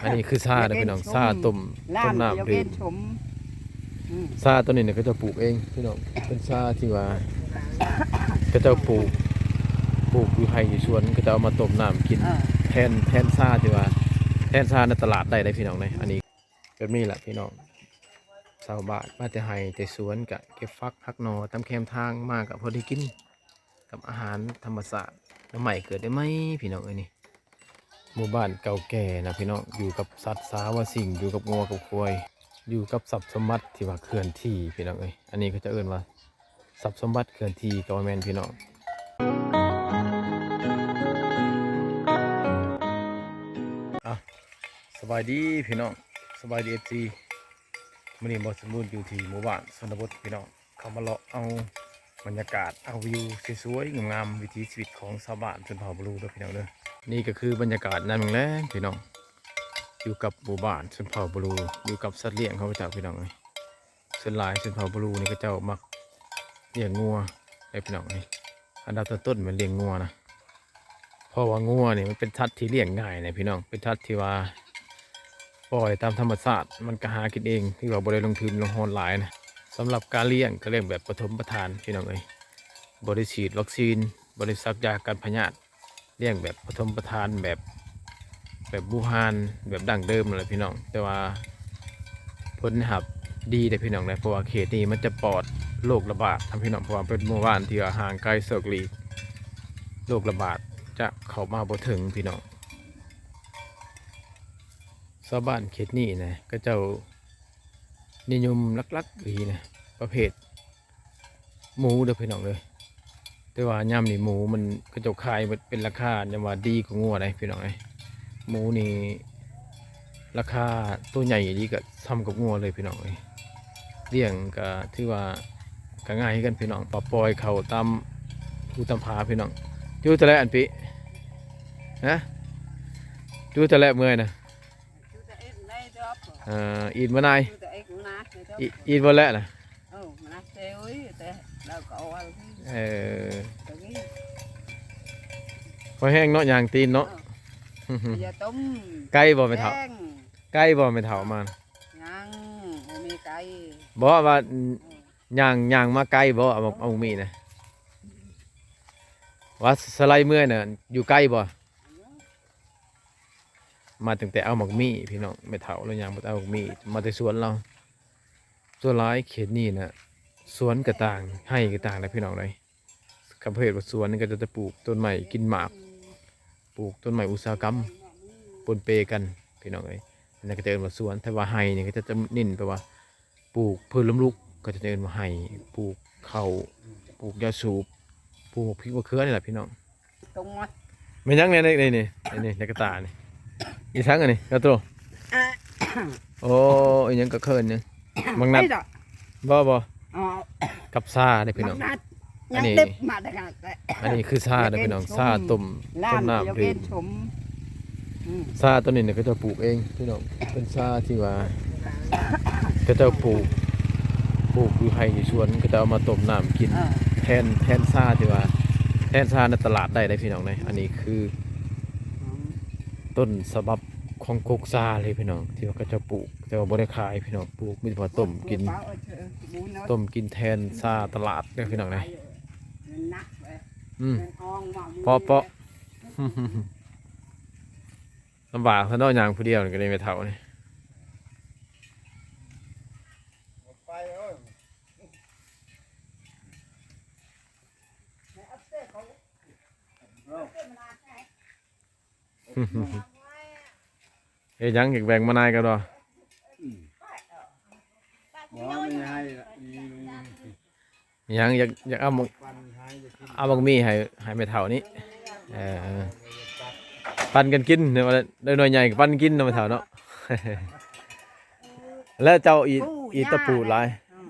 ອັນນີ້ຄືຊາເດີພີ່ນ້ອງ ຊາຕົ້ມ ຕົ້ມນ້ຳດື່ມ. ຊາຕົວນີ້ນະ ເຂົາເຈົ້າປູກເອງພີ່ນ້ອງ ເປັນຊາທີ່ວ່າເຂົາເຈົ້າປູກ ປູກຢູ່ໄຮ່ຢູ່ສວນ ເຂົາເຈົ້າເອົາມາຕົ້ມນ້ຳກິນ ເອີ ແທນ ແທນຊາທີ່ວ່າ ແທນຊາໃນຕະຫຼາດໄດ້ເດ້ພີ່ນ້ອງເດ້. ອັນນີ້ແບບນີ້ລະພີ່ນ້ອງ ຊາວບ້ານມາແຕ່ໄຮ່ແຕ່ສວນ ກະເກັບຝັກຫັກໜໍ່ຕາມແຄມທາງມາ ກະພໍໄດ້ກິນ ກັບອາຫານທຳມະຊາດ ໜໍ່ໄມ້ເກີດໄດ້ໃໝ່ພີ່ນ້ອງເອີຍ. ນີ້ໝູ່ບ້ານເກົ່າແກ່ນະພີ່ນ້ອງ ຢູ່ກັບສັດສາວາສິ່ງ ຢູ່ກັບງົວກັບຄວາຍ ຢູ່ກັບຊັບສົມບັດທີ່ວ່າເຄື່ອນທີ່ພີ່ນ້ອງເອີຍ. ອັນນີ້ເຂົາເຈົ້າເອີ້ນວ່າຊັບສົມບັດເຄື່ອນທີ່ກໍວ່າແມ່ນພີ່ນ້ອງ. ອ່ະ ສະບາຍດີພີ່ນ້ອງ ສະບາຍດີ ເອັຟຊີ. ມື້ນີ້ບ່າວສົມບູນຢູ່ທີ່ໝູ່ບ້ານຊົນນະບົດພີ່ນ້ອງ ເຂົ້າມາເລາະເອົາບັນຍາກາດ ເອົາວິວສວຍໆງາມໆ ວິຖີຊີວິດຂອງຊາວບ້ານຊົນເຜົ່າບຣູເດີພີ່ນ້ອງເດີ. ນີ້ກໍຄືບັນຍາກາດຍາມແລງໆພີ່ນ້ອງ ຢູ່ກັບໝູ່ບ້ານຊົນເຜົ່າບຣູ ຢູ່ກັບສັດລ້ຽງຂອງເຂົາເຈົ້າພີ່ນ້ອງເອີຍ. ສ່ວນຫຼາຍຊົນເຜົ່າບຣູນີ້ເຂົາເຈົ້າມັກລ້ຽງງົວເດ້ພີ່ນ້ອງເອີຍ. ອັນດັບຕົ້ນໆແມ່ນລ້ຽງງົວນະ ເພາະວ່າງົວນີ້ມັນເປັນສັດທີ່ລ້ຽງງ່າຍນະພີ່ນ້ອງ ເປັນສັດທີ່ວ່າປ່ອຍຕາມທຳມະຊາດ ມັນກໍຫາກິນເອງ ຖືວ່າບໍ່ໄດ້ລົງທຶນລົງຮອນຫຼາຍນະ. ສຳລັບການລ້ຽງກໍລ້ຽງແບບປະຖົມປະຖານພີ່ນ້ອງເອີຍ ບໍ່ໄດ້ສີດວັກຊີນ ບໍ່ໄດ້ສັກຢາກັນພະຍາດ ລ້ຽງແບບປະຖົມປະຖານ ແບບ ແບບບູຮານ ແບບດັ້ງເດີມນັ້ນແຫຼະພີ່ນ້ອງ. ແຕ່ວ່າຜົນຮັບດີເດ້ພີ່ນ້ອງເດ້ ເພາະວ່າເຂດນີ້ມັນຈະປອດໂລກລະບາດນະພີ່ນ້ອງ ເພາະວ່າເປັນໝູ່ບ້ານທີ່ວ່າຫ່າງໄກສອກຫຼີກ ໂລກລະບາດຈະເຂົ້າມາບໍ່ເຖິງພີ່ນ້ອງ. ຊາວບ້ານເຂດນີ້ນະ ເຂົາເຈົ້ານິຍົມຫຼັກໆອີ່ຫຼີນະ ປະເພດ ໝູເດີພີ່ນ້ອງເດີ. ແຕ່ວ່າຍາມນີ້ໝູມັນ ເຂົາເຈົ້າຂາຍເປັນລາຄາ ຍັງວ່າດີກວ່າງົວໄດ໋ພີ່ນ້ອງເອີຍ. ໝູນີ້ລາຄາໂຕໃຫຍ່ອີ່ຫຼີກໍຊ່ຳກັບງົວເລີຍພີ່ນ້ອງເອີຍ. ລ້ຽງກໍຖືວ່າກໍງ່າຍຄືກັນພີ່ນ້ອງ ປະປ່ອຍເຂົ້າຕາມພູຕາມຜາພີ່ນ້ອງ. ຢູ່ແຕ່ລະອັນປີ ຮະ ຢູ່ແຕ່ລະເມື່ອຍນະ ເອີ ອີດບໍ່ນາຍ ອີດບໍ່ແລະນະ. ເອີ ພໍແຮງເນາະ ຍ່າງຕີນເນາະ. ເອີ ໄກບໍ່ແມ່ເຖົ້າ ໄກບໍ່ແມ່ເຖົ້າມາ? ຍັງບໍ່ມີໄກ. ບໍ່ວ່າ ເອີ ຍ່າງ ຍ່າງມາໄກບໍ່ ເອົາ ເອົາໝີນະ ວ່າສະໄລເມື່ອຍນະ ຢູ່ໄກບໍ່? ມາຕັ້ງແຕ່ເອົາໝາກມີ້ພີ່ນ້ອງ ແມ່ເຖົ້າລາວຍ່າງໄປເອົາໝາກມີ້ ມາແຕ່ສວນລາວ. ສ່ວນຫຼາຍເຂດນີ້ນະ ສວນກະຕ່າງ ໄຮ່ກະຕ່າງນະພີ່ນ້ອງເອີຍ. ຄັນປະເພດວ່າສວນນີ້ກໍຈະ ຈະປູກຕົ້ນໄມ້ກິນໝາກ ປູກຕົ້ນໄມ້ອຸດສາຫະກຳປົນເປກັນພີ່ນ້ອງເອີຍ. ອັນນັ້ນກໍຈະເອີ້ນວ່າສວນ ແຕ່ວ່າໄຮ່ນີ້ກໍຈະ ຈະເນັ້ນແບບວ່າ ປູກພືດລົ້ມລຸກ ເຂົາເຈົ້າຈະເອີ້ນວ່າໄຮ່ ປູກເຂົ້າ ປູກຢາສູບ ປູກໝາກພິກໝາກເຂືອນີ້ແຫຼະພີ່ນ້ອງ. ຕົງມາ ແມ່ນຫຍັງແດ່ໃນ ໃນນີ້ ໃນນີ້ ໃນກະຕ່ານີ້ ອີສັງອັນນີ້ ກະໂຕ? ໂອ້ ອີຫຍັງກະເຂີນນີ້ ໝາກນັດ ບໍ່ ບໍ່ ກັບຊາເດ້ພີ່ນ້ອງ. ອັນນີ້ ອັນນີ້ຄືຊາເດ້ພີ່ນ້ອງ ຊາຕົ້ມ ຕົ້ມນ້ຳດື່ມ. ຊາຕົວນີ້ນະ ເຂົາເຈົ້າປູກເອງພີ່ນ້ອງ ເປັນຊາທີ່ວ່າເຂົາເຈົ້າປູກ ປູກຢູ່ໄຮ່ຢູ່ສວນ ເຂົາເຈົ້າເອົາມາຕົ້ມນ້ຳກິນ ເອີ ແທນ ແທນຊາທີ່ວ່າ ແທນຊາໃນຕະຫຼາດໄດ້ເດ້ພີ່ນ້ອງເດ້. ອັນນີ້ຄື ອືມ ຕົ້ນສະບັບຂອງກົກຊາເລີຍພີ່ນ້ອງ ທີ່ວ່າເຂົາເຈົ້າປູກ ແຕ່ວ່າບໍ່ໄດ້ຂາຍພີ່ນ້ອງ ປູກມີແຕ່ວ່າຕົ້ມກິນ ຕົ້ມກິນແທນຊາຕະຫຼາດເດີພີ່ນ້ອງເດ້. ອືມ ເປາະໆ ລຳບາກຊະເນາະ ຍ່າງຜູ້ດຽວນີ້ກໍໄດ້ແມ່ເຖົ້ານີ້. ເຮັດຫຍັງ ຢາກແບ່ງມານາຍກັນບໍ່? ອືມ ບໍ່ ມັນໃຫ້ລະ ນີ້ ຫຍັງ ຢາກ ຢາກເອົາໝາກ ເອົາໝາກມີ້ໃຫ້ ໃຫ້ແມ່ເຖົ້ານີ້. ເອີ ປັ່ນກັນກິນ ໄດ້ໜ່ວຍໃຫຍ່ກໍປັ່ນກິນເນາະແມ່ເຖົ້າເນາະ. ແລ້ວເຈົ້າອີ ອີຕະປູຫຼາຍ? ອືມ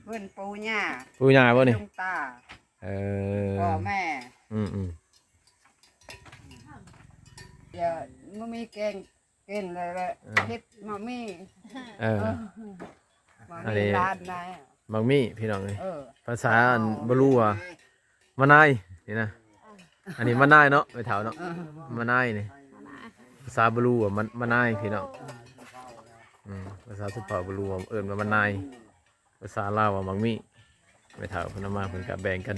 ເພິ່ນປູຍ່າ ປູຍ່າບໍ່ນີ້? ເອີ ພໍ່ແມ່ ອືມໆ ດຽວບໍ່ມີແກງ ກິນແລ້ວແຫຼະ ເອີ ເຮັດໝາກມີ້ ເອີ ເອີ ໝາກມີ້ ອັນນີ້ ຫຼານນາຍ ໝາກມີ້ພີ່ນ້ອງເອີຍ. ເອີ ພາສາອັນບໍ່ຮູ້ວ່າ ມະນາຍນີ້ນະ ອັນນີ້ມະນາຍເນາະ ແມ່ເຖົ້າເນາະ. ເອີ ມະນາຍນີ້ ພາສາບະລູວ່າມະ ມະນາຍ ພີ່ນ້ອງ. ອືມ ພາສາຊົນເຜົ່າບະລູເອີ້ນວ່າມະນາຍ. ພາສາລາວວ່າໝາກມີ້. ແມ່ເຖົ້າເພິ່ນເອົາມາ ເພິ່ນກະແບ່ງກັນ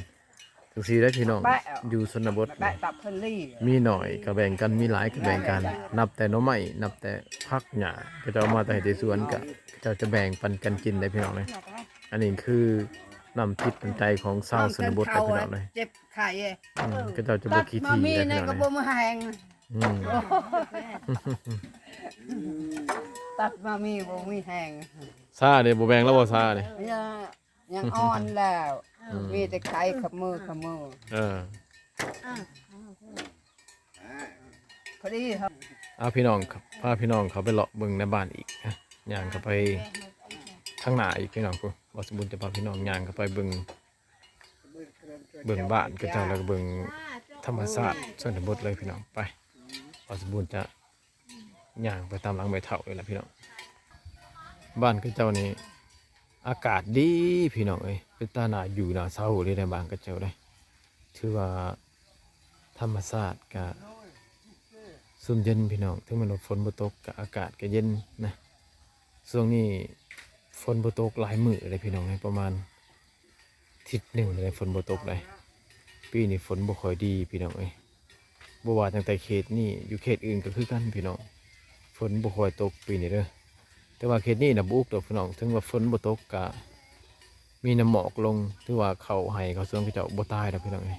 ຈັ່ງຊີ້ແຫຼະພີ່ນ້ອງ. ແປະ ຢູ່ຊົນນະບົດ ແປະ ນີ້ ຕັບເພິ່ນລີ້ ມີໜ້ອຍກະແບ່ງກັນ ມີຫຼາຍກະແບ່ງກັນ. ແບ່ງກັນ ນັບແຕ່ໜໍ່ໄມ້ ນັບແຕ່ຜັກຫຍ້າ ເຂົາເຈົ້າເອົາມາແຕ່ໄຮ່ແຕ່ສວນ ກະເຂົາເຈົ້າຈະແບ່ງປັນກັນກິນເດ້ພີ່ນ້ອງເອີຍ. ອັນນີ້ຄືນ້ຳຈິດນ້ຳໃຈຂອງຊາວຊົນນະບົດເດ້ພີ່ນ້ອງເອີຍ. ເຈັບໄຂ້ ອືມ ເຂົາເຈົ້າຈະບໍ່ຂີ້ຖີ່ເດ້ພີ່ນ້ອງເອີຍ. ຕັດໝາກມີ້ນີ້ກະບໍ່ມີແຮງ. ອືມ ຕັດໝາກມີ້ບໍ່ມີແຮງ. ຊາເດ້ ບໍ່ແບ່ງແລ້ວບໍ່ຊາເດ້? ຍັງ ຍັງອ່ອນແລ້ວ. ອືມ ມີແຕ່ໄຂ້ຂະມືຂະມື. ເອີ ພໍດີ ເອົາພີ່ນ້ອງ ພາພີ່ນ້ອງເຂົ້າໄປເລາະເບິ່ງໃນບ້ານອີກ. ຍ່າງເຂົ້າໄປທາງໜ້າອີກພີ່ນ້ອງ. ພຸ້ນ ບ່າວສົມບູນຈະພາພີ່ນ້ອງຍ່າງເຂົ້າໄປເບິ່ງ ເບິ່ງບ້ານເຂົາເຈົ້າ ແລ້ວກະເບິ່ງທຳມະຊາດຊົນນະບົດເລີຍພີ່ນ້ອງ. ໄປ ບ່າວສົມບູນຈະຍ່າງໄປຕາມຫຼັງແມ່ເຖົ້ານີ້ແຫຼະພີ່ນ້ອງ. ບ້ານເຂົາເຈົ້ານີ້ອາກາດດີພີ່ນ້ອງເອີຍ ເປັນຕາໜ້າຢູ່ໜ້າເຊົາເລີຍໃນບ້ານເຂົາເຈົ້າເດ້. ຖືວ່າທຳມະຊາດກະຊຸ່ມເຢັນພີ່ນ້ອງ. ເຖິງແມ່ນວ່າຝົນບໍ່ຕົກກະອາກາດກະເຢັນນະ. ຊ່ວງນີ້ຝົນບໍ່ຕົກຫຼາຍມື້ເດ້ພີ່ນ້ອງເອີຍ ປະມານທິດໜຶ່ງແລ້ວ ຝົນບໍ່ຕົກເດ້. ປີນີ້ຝົນບໍ່ຄ່ອຍດີພີ່ນ້ອງເອີຍ. ບໍ່ວ່າຕັ້ງແຕ່ເຂດນີ້ ຢູ່ເຂດອື່ນກະຄືກັນພີ່ນ້ອງ ຝົນບໍ່ຄ່ອຍຕົກປີນີ້ເດີ. ແຕ່ວ່າເຂດນີ້ນະບໍ່ອຸກດອກພີ່ນ້ອງ ເຖິງວ່າຝົນບໍ່ຕົກກະມີນ້ຳໝອກລົງ ຖືວ່າເຂົ້າໄຮ່ເຂົ້າສວນເຂົາເຈົ້າບໍ່ຕາຍດອກພີ່ນ້ອງເອີຍ.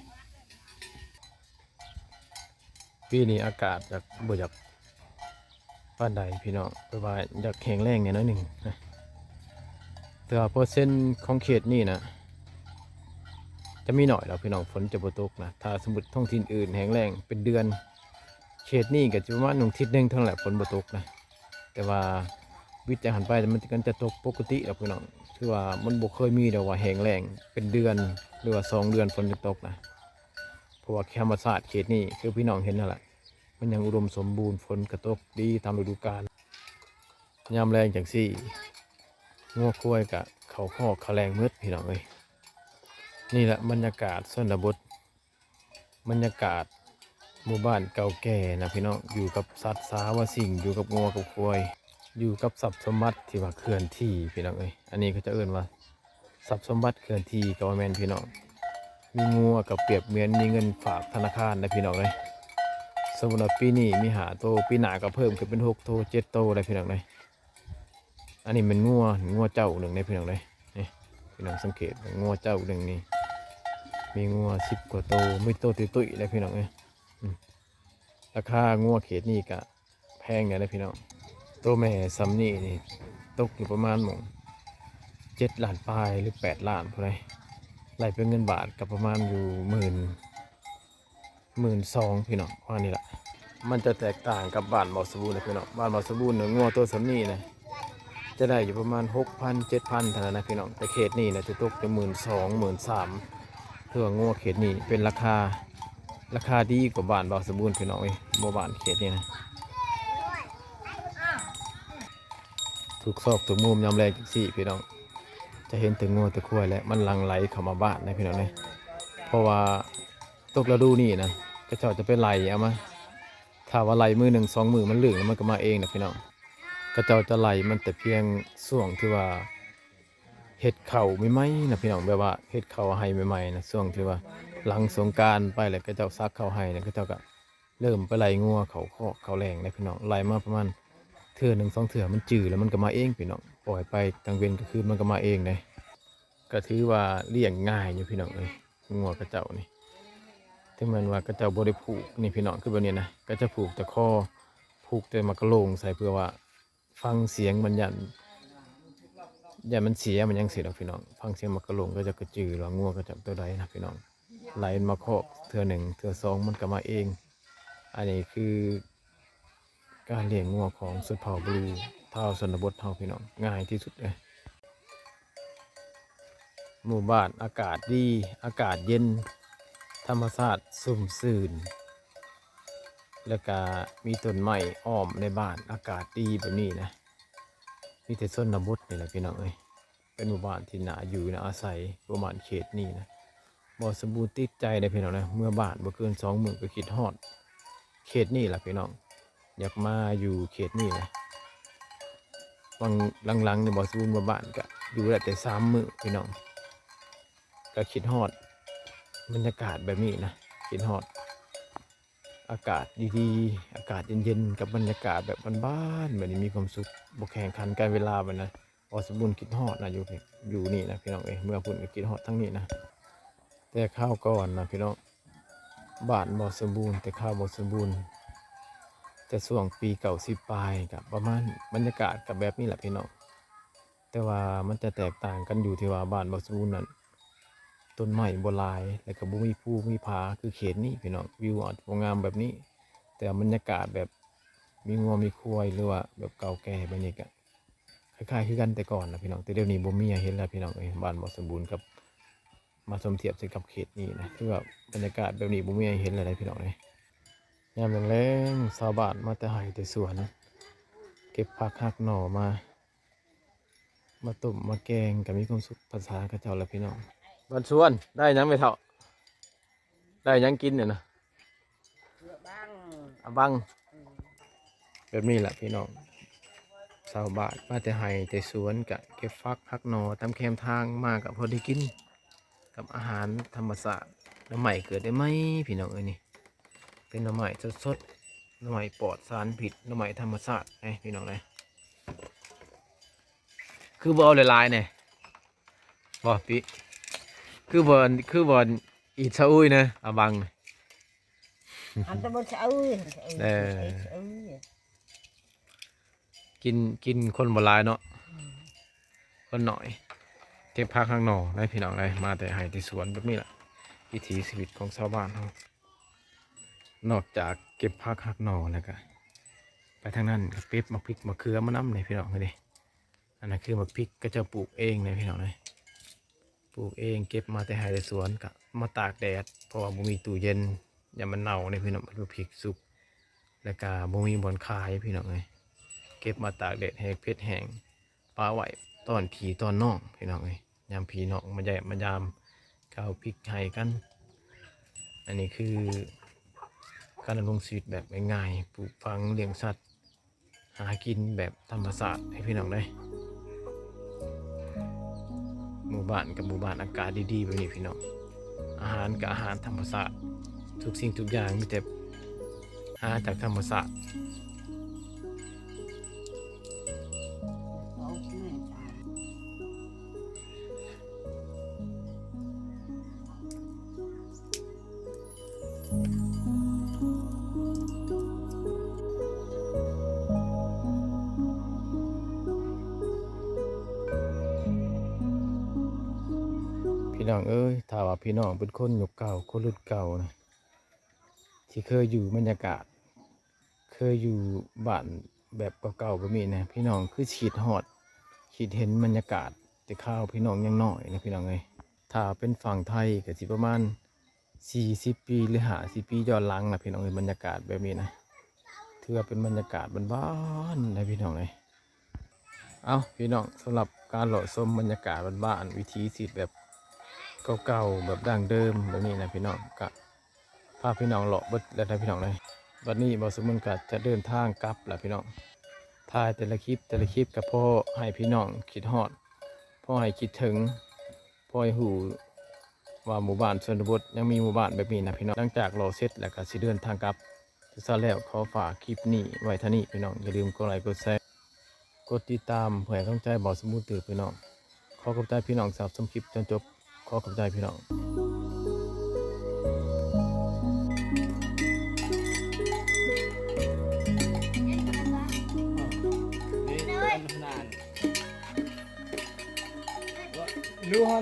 ປີນີ້ອາກາດຢາກ ບໍ່ຢາກປານໃດພີ່ນ້ອງ ແບບວ່າຢາກແຫ້ງແລ້ງແດ່ໜ້ອຍໜຶ່ງນະ. ແຕ່ວ່າເປີເຊັນຂອງເຂດນີ້ນະ ຈະມີໜ້ອຍດອກພີ່ນ້ອງ ຝົນຈະບໍ່ຕົກນະ. ຖ້າສົມມຸດທ້ອງຖິ່ນອື່ນແຫ້ງແລ້ງເປັນເດືອນ ເຂດນີ້ກະຈະປະມານໜຶ່ງທິດໜຶ່ງເທົ່ານັ້ນແຫຼະ ຝົນບໍ່ຕົກນະ. ແຕ່ວ່າວິດຈາກຫັ້ນໄປ ມັນ ມັນຈະຕົກປົກກະຕິດອກພີ່ນ້ອງ. ຄືວ່າມັນບໍ່ເຄີຍມີດອກວ່າແຫ້ງແລ້ງເປັນເດືອນ ຫຼືວ່າສອງເດືອນຝົນຈຶ່ງຕົກນະ. ເພາະວ່າທຳມະຊາດເຂດນີ້ ຄືພີ່ນ້ອງເຫັນຫັ້ນແຫຼະ ມັນຍັງອຸດົມສົມບູນ ຝົນກະຕົກດີຕາມລະດູການ. ຍາມແລງຈັ່ງຊີ້ ງົວຄວາຍກະເຂົ້າຄອກເຂົ້າແລງໝົດພີ່ນ້ອງເອີຍ. ນີ້ແຫຼະບັນຍາກາດຊົນນະບົດ ບັນຍາກາດໝູ່ບ້ານເກົ່າແກ່ນະພີ່ນ້ອງ ຢູ່ກັບສັດສາວາສິ່ງ ຢູ່ກັບງົວກັບຄວາຍ ຢູ່ກັບຊັບສົມບັດທີ່ວ່າເຄື່ອນທີ່ພີ່ນ້ອງເອີຍ. ອັນນີ້ເຂົາຈະເອີ້ນວ່າຊັບສົມບັດເຄື່ອນທີ່ກະວ່າແມ່ນພີ່ນ້ອງ. ມີງົວກະປຽບເໝືອນມີເງິນຝາກທະນາຄານນະພີ່ນ້ອງເອີຍ. ສົມມຸດວ່າປີນີ້ມີຫ້າໂຕ ປີໜ້າກະເພີ່ມຂຶ້ນເປັນຫົກໂຕເຈັດໂຕໄດ໋ພີ່ນ້ອງເອີຍ. ອັນນີ້ແມ່ນງົວ ງົວເຈົ້າໜຶ່ງເດ້ພີ່ນ້ອງເດ້. ນີ້ພີ່ນ້ອງສັງເກດ ງົວເຈົ້າໜຶ່ງນີ້ ມີງົວສິບກວ່າໂຕ ມີໂຕຕຸ້ຍໆເດ້ພີ່ນ້ອງເອີຍ. ອືມ ລາຄາງົວເຂດນີ້ກະແພງແດ່ເດ້ພີ່ນ້ອງ. ໂຕແມ່ຊ່ຳນີ້ນີ້ຕົກຢູ່ປະມານໝ່ອງເຈັດລ້ານປາຍ ຫຼືແປດລ້ານພຸ້ນໃດ໋ ໄລ່ເປັນເງິນບາດກະປະມານຢູ່ໝື່ນ ໝື່ນສອງພີ່ນ້ອງ ປະມານນີ້ລະ. ມັນຈະແຕກຕ່າງກັບບ້ານບ່າວສົມບູນເດ້ພີ່ນ້ອງ. ບ້ານບ່າວສົມບູນນີ້ ງົວໂຕຊ່ຳນີ້ນະ ຈະໄດ້ຢູ່ປະມານຫົກພັນ ເຈັດພັນເທົ່ານັ້ນນະພີ່ນ້ອງ. ແຕ່ເຂດນີ້ນະ ຈະຕົກຢູ່ໝື່ນສອງ ໝື່ນສາມ ຄືວ່າງົວເຂດນີ້ເປັນລາຄາ ລາຄາດີກວ່າບ້ານບ່າວສົມບູນພີ່ນ້ອງເອີຍ. ງົວບ້ານເຂດນີ້ນະ ທຸກຊອກທຸກມຸມຍາມແລງຈັ່ງຊີ້ພີ່ນ້ອງ ຈະເຫັນແຕ່ງົວແຕ່ຄວາຍ ແລະ ມັນຫຼັ່ງໄຫຼເຂົ້າມາບ້ານເດ້ພີ່ນ້ອງເດ້. ເພາະວ່າ ຕົກລະດູນີ້ນະ ເຂົາເຈົ້າຈະໄປໄລ່ເອົາມາ. ຖ້າວ່າໄລ່ມື້ໜຶ່ງສອງມື້ມັນເລື່ອງແລ້ວ ມັນກະມາເອງນະພີ່ນ້ອງ. ເຂົາເຈົ້າຈະໄລ່ມັນແຕ່ພຽງຊ່ວງທີ່ວ່າເຮັດເຂົ້າໃໝ່ໆນະພີ່ນ້ອງ ແບບວ່າເຮັດເຂົ້າໄຮ່ໃໝ່ໆນະ. ຊ່ວງທີ່ວ່າຫຼັງສົງການໄປແລ້ວ ເຂົາເຈົ້າສັກເຂົ້າໄຮ່ນະ ເຂົາເຈົ້າກະເລີ່ມໄປໄລ່ງົວເຂົ້າຄອກເຂົ້າແລງເດ້ພີ່ນ້ອງ. ໄລ່ມາປະມານເທື່ອໜຶ່ງສອງເທື່ອ ມັນຈື່ແລ້ວ ມັນກະມາເອງພີ່ນ້ອງ. ປ່ອຍໄປກາງເວັນກາງຄືນ ມັນກະມາເອງເດ້. ກະຖືວ່າລ້ຽງງ່າຍຢູ່ພີ່ນ້ອງເອີຍ ງົວເຂົາເຈົ້ານີ້. ເຖິງແມ່ນວ່າເຂົາເຈົ້າບໍ່ໄດ້ຜູກນີ້ພີ່ນ້ອງ ຄືແບບນີ້ນະ ເຂົາຈະຜູກແຕ່ຄໍ ຜູກແຕ່ໝາກກະໂຫຼງໃສ່ ເພື່ອວ່າຟັງສຽງມັນ ຢ້ານ ຢ້ານມັນເສຍມັນຫຍັງຊີ້ດອກພີ່ນ້ອງ. ຟັງສຽງໝາກກະໂຫຼງ ເຂົາເຈົ້າກະຈື່ວ່າງົວເຂົາເຈົ້າໂຕໃດນະພີ່ນ້ອງ. ໄລ່ມັນມາຄອກເທື່ອໜຶ່ງເທື່ອສອງ ມັນກະມາເອງ. ອັນນີ້ຄື ການລ້ຽງງົວຂອງຊົນເຜົ່າບະລູ ຊາວຊົນນະບົດເຮົາພີ່ນ້ອງ ງ່າຍທີ່ສຸດເລີຍ. ໝູ່ບ້ານອາກາດດີ ອາກາດເຢັນ ທຳມະຊາດຊຸ່ມຊື່ນ ແລ້ວກະມີຕົ້ນໄມ້ອ້ອມໃນບ້ານ ອາກາດດີແບບນີ້ນະ. ມີແຕ່ຊົນນະບົດນີ້ແຫຼະພີ່ນ້ອງເອີຍ. ເປັນໝູ່ບ້ານທີ່ໜ້າຢູ່ໜ້າອາໄສ ໝູ່ບ້ານເຂດນີ້ນະ. ບ່າວສົມບູນຕິດໃຈເດ້ພີ່ນ້ອງນະ ເມືອບ້ານບໍ່ເກີນສອງມື້ກະຄິດຮອດເຂດນີ້ລະພີ່ນ້ອງ. ຢາກມາຢູ່ເຂດນີ້ແຫຼະ. ຫວ່າງຫຼັງໆນີ້ບໍ່ສະບູນມາບ້ານກະຢູ່ໄດ້ແຕ່ສາມມື້ພີ່ນ້ອງ, ກະຄິດຮອດບັນຍາກາດແບບນີ້ນະ, ຄິດຮອດອາກາດດີໆ ອາກາດເຢັນໆ ກັບບັນຍາກາດແບບບ້ານໆ ແບບນີ້ມີຄວາມສຸກ, ບໍ່ແຂ່ງຂັນກັນເວລາແບບນັ້ນ. ບໍ່ສະບູນຄິດຮອດນະ ຢູ່ ຢູ່ນີ້ນະພີ່ນ້ອງເອີຍ, ເມືອພຸ້ນກໍຄິດຮອດທາງນີ້ນະ. ແຕ່ຄາວກ່ອນນະພີ່ນ້ອງ ບ້ານບໍ່ສົມບູນ ແຕ່ຄາວບໍ່ສົມບູນ ແຕ່ຊ່ວງປີເກົ້າສິບປາຍ ກະປະມານ ບັນຍາກາດກະແບບນີ້ແຫຼະພີ່ນ້ອງ. ແຕ່ວ່າມັນຈະແຕກຕ່າງກັນຢູ່ທີ່ວ່າບ້ານບໍ່ສົມບູນນັ້ນ ຕົ້ນໄມ້ບໍ່ຫຼາຍ ແລ້ວກະບໍ່ມີພູມີຜາຄືເຂດນີ້ພີ່ນ້ອງ. ວິວອາດບໍ່ງາມແບບນີ້ ແຕ່ບັນຍາກາດແບບມີງົວມີຄວາຍ ຫຼືວ່າແບບເກົ່າແກ່ແບບນີ້ກະ ຄ້າຍໆຄືກັນແຕ່ກ່ອນນະພີ່ນ້ອງ, ແຕ່ດຽວນີ້ບໍ່ມີໃຫ້ເຫັນແລ້ວພີ່ນ້ອງເອີຍ. ບ້ານບໍ່ສົມບູນກັບ ມາສົມທຽບໃສ່ກັບເຂດນີ້ນະ ຄືວ່າບັນຍາກາດແບບນີ້ບໍ່ມີໃຫ້ເຫັນແລ້ວເດ້ພີ່ນ້ອງເອີຍ. ຍາມແລງໆ ຊາວບ້ານມາແຕ່ໄຮ່ແຕ່ສວນ ເກັບຜັກຫັກໜໍ່ມາ ມາຕົ້ມມາແກງ ກະມີຄວາມສຸກພາສາເຂົາເຈົ້າແຫຼະພີ່ນ້ອງ. ບ້ານສວນ ໄດ້ຫຍັງແມ່ເຖົ້າ? ໄດ້ຫຍັງກິນນີ້ນະ? ອາບັງ ອາບັງ ອືມ ແບບນີ້ແຫຼະພີ່ນ້ອງ, ຊາວບ້ານມາແຕ່ໄຮ່ແຕ່ສວນ ກະເກັບຜັກຫັກໜໍ່ຕາມແຄມທາງມາ ກະພໍໄດ້ກິນກັບອາຫານທຳມະຊາດ. ໜໍ່ໄມ້ເກີດໃໝ່ໆ ພີ່ນ້ອງເອີຍ, ນີ້ເປັນໜໍ່ໄມ້ສົດໆ ໜໍ່ໄມ້ປອດສານພິດ ໜໍ່ໄມ້ທຳມະຊາດເດ້ພີ່ນ້ອງເດ້. ຄືບໍ່ເອົາຫຼາຍໆແດ່ ບໍ່ປິ? ຄືບໍ່ ຄືບໍ່ອີດຊະອຸຍນະ ອາບັງ ອັນຕະບົນຊະອຸຍ ເອີ ຊະອຸຍ ກິນ ກິນຄົນບໍ່ຫຼາຍເນາະ ອືມ ຄົນໜ້ອຍ. ເກັບຜັກຫັກໜໍ່ໄດ້ພີ່ນ້ອງເດ້, ມາແຕ່ໄຮ່ແຕ່ສວນແບບນີ້ລະ ວິຖີຊີວິດຂອງຊາວບ້ານເຮົາ. ນອກຈາກເກັບຜັກຫັກໜໍ່ແລ້ວກະ ໄປທາງນັ້ນກະເກັບໝາກພິກໝາກເຂືອມານຳເດ້ພີ່ນ້ອງເອີຍ. ອັນນັ້ນຄືໝາກພິກ ເຂົາເຈົ້າປູກເອງເດ້ພີ່ນ້ອງເອີຍ, ປູກເອງ ເກັບມາແຕ່ໄຮ່ແຕ່ສວນ ກະມາຕາກແດດ ເພາະວ່າບໍ່ມີຕູ້ເຢັນ ຢ້ານມັນເນົ່າເດ້ພີ່ນ້ອງ. ໝາກພິກສຸກ ແລ້ວກະບໍ່ມີບ່ອນຂາຍພີ່ນ້ອງເອີຍ, ເກັບມາຕາກແດດ ແຫ້ງເພັດແຫ້ງ ປະໄວ້ຕ້ອນພີ່ຕ້ອນນ້ອງພີ່ນ້ອງເອີຍ. ຍາມພີ່ນ້ອງມາຢ້ຽມມາຢາມ ເຂົາເອົາພິກໃຫ້ກັນ. ອັນນີ້ຄືການດຳລົງຊີວິດແບບງ່າຍໆ ປູກຝັງ ລ້ຽງສັດ ຫາກິນແບບທຳມະຊາດໃຫ້ພີ່ນ້ອງເດ້. ໝູ່ບ້ານກັບໝູ່ບ້ານ ອາກາດດີໆແບບນີ້ພີ່ນ້ອງ, ອາຫານກະອາຫານທຳມະຊາດ, ທຸກສິ່ງທຸກຢ່າງມີແຕ່ຫາຈາກທຳມະຊາດ. ພີ່ນ້ອງເອີຍ, ຖ້າວ່າພີ່ນ້ອງເປັນຄົນຍຸກເກົ່າ, ຄົນລຸ້ນເກົ່ານະ, ທີ່ເຄີຍຢູ່ບັນຍາກາດ ເຄີຍຢູ່ບ້ານແບບເກົ່າໆແບບນີ້ນະ ພີ່ນ້ອງ ຄືຊິຄິດຮອດ ຄິດເຫັນບັນຍາກາດແຕ່ຄາວພີ່ນ້ອງຍັງນ້ອຍນະ ພີ່ນ້ອງເອີຍ. ຖ້າເປັນຝັ່ງໄທກະຊິປະມານສີ່ສິບປີ ຫຼື ຫ້າສິບປີຍ້ອນຫຼັງນະ ພີ່ນ້ອງເອີຍ. ບັນຍາກາດແບບນີ້ນະ ຖືວ່າເປັນບັນຍາກາດບ້ານໆນະ ພີ່ນ້ອງເອີຍ. ເອົ້າ ພີ່ນ້ອງ, ສຳລັບການເລາະຊົມບັນຍາກາດບ້ານໆ ວິຖີຊີວິດແບບເກົ່າໆ ແບບດັ້ງເດີມແບບນີ້ນະ ພີ່ນ້ອງ, ກະພາພີ່ນ້ອງເລາະເບິດແລ້ວນະ ພີ່ນ້ອງເອີຍ. ບັດນີ້ບ່າວສະໝຸນກະຈະເດີນທາງກັບລະ ພີ່ນ້ອງ. ຖ່າຍແຕ່ລະຄລິບ ແຕ່ລະຄລິບກະພໍໃຫ້ພີ່ນ້ອງຄິດຮອດ, ພໍໃຫ້ຄິດເຖິງ, ພໍໃຫ້ຮູ້ວ່າໝູ່ບ້ານຊົນນະບົດຍັງມີໝູ່ບ້ານແບບນີ້ນະ ພີ່ນ້ອງ. ຫຼັງຈາກເລາະເສັດແລ້ວກະຊິເດີນທາງກັບ. ສຸດທ້າຍແລ້ວ ຂໍຝາກຄລິບນີ້ໄວ້ເທົ່ານີ້ ພີ່ນ້ອງ. ຢ່າລືມກົດໄລ ກົດແຊ ກົດຕິດຕາມ ເພື່ອໃຫ້ກຳລັງໃຈບ່າວສະໝຸນຕື່ມ ພີ່ນ້ອງ. ຂໍຂອບໃຈພີ່ນ້ອງທີ່ຮັບຊົມຄລິບຈົນຈົບ. ຂໍຂອບໃຈພີ່ນ້ອງ. ຮູ້ເຮົາ